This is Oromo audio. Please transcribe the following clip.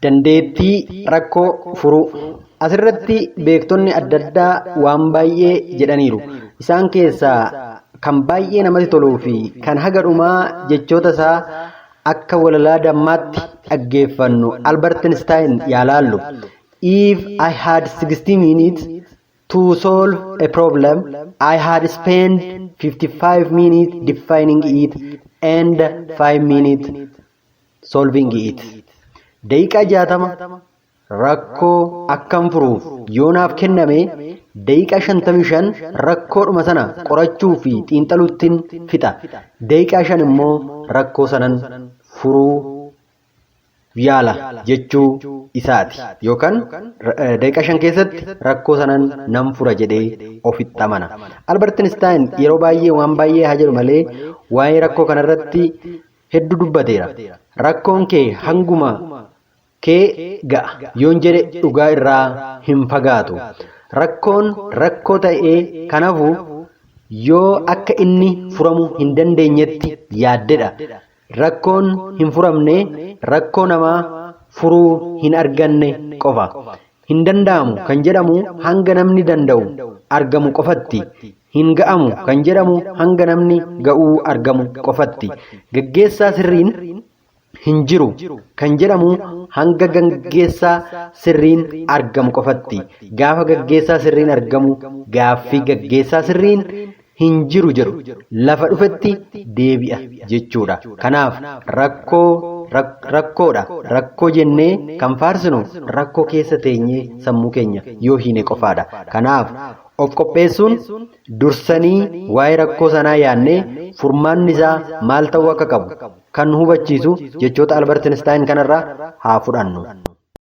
Dandeettii rakkoo furuu. Asirratti beektonni adda addaa waan baay'ee jedhaniiru. Isaan keessaa kan baay'ee namatti toluu fi kan haga dhumaa jechoota isaa akka walalaa dammaatti dhaggeeffannu Albert Einstein yaa laallu. "If I had 60 minutes to solve a problem, I had spent 55 minutes defining it and 5 minutes solving it." Daqiiqaa 60 rakkoo akkam furuuf yoo naaf kenname, daqiiqaa 55 rakkoodhuma sana qorachuu fi xiinxaluuttiin fixa. Daqiiqaa 5 immoo rakkoo sanan furuu yaala jechuu isaati. Yookaan daqiiqaa 5 keessatti rakkoo sanan nan fura jedhee ofitti amana. Albert Einstein yeroo baay'ee waan baay'ee haa jedhu malee, waa'ee rakkoo kanarratti hedduu dubbateera. Rakkoon kee hanguma kee ga'a yoon jedhe dhugaa irraa hin fagaatu. Rakkoon rakkoo ta'ee kanaafuu yoo akka inni furamuu hin dandeenyetti yaaddedha. Rakkoon hin furamne rakkoo namaa furuu hin arganne qofa. Hin danda'amu kan jedhamu hanga namni danda'u argamu qofatti. Hin ga'amu kan jedhamu hanga namni ga'uu argamu qofatti. Gaggeessaa sirriin hin jiru kan jedhamu hanga gaggeessaa sirriin argamu qofatti. Gaafa gaggeessaa sirriin argamu, gaaffii gaggeessaa sirriin hin jiru jedhu lafa dhufetti deebi'a jechuudha. Kanaaf rakkoo rakkoodha. Rakkoo jennee kan faarsinu rakkoo keessa teenyee sammuu keenya yoo hiine qofaadha. Kanaaf of qopheessuun, dursanii waa'ee rakkoo sanaa yaadnee furmaanni isaa maal ta'uu akka qabu kan nu hubachiisu jechoota Albert Einstein kanarraa haa fudhannu.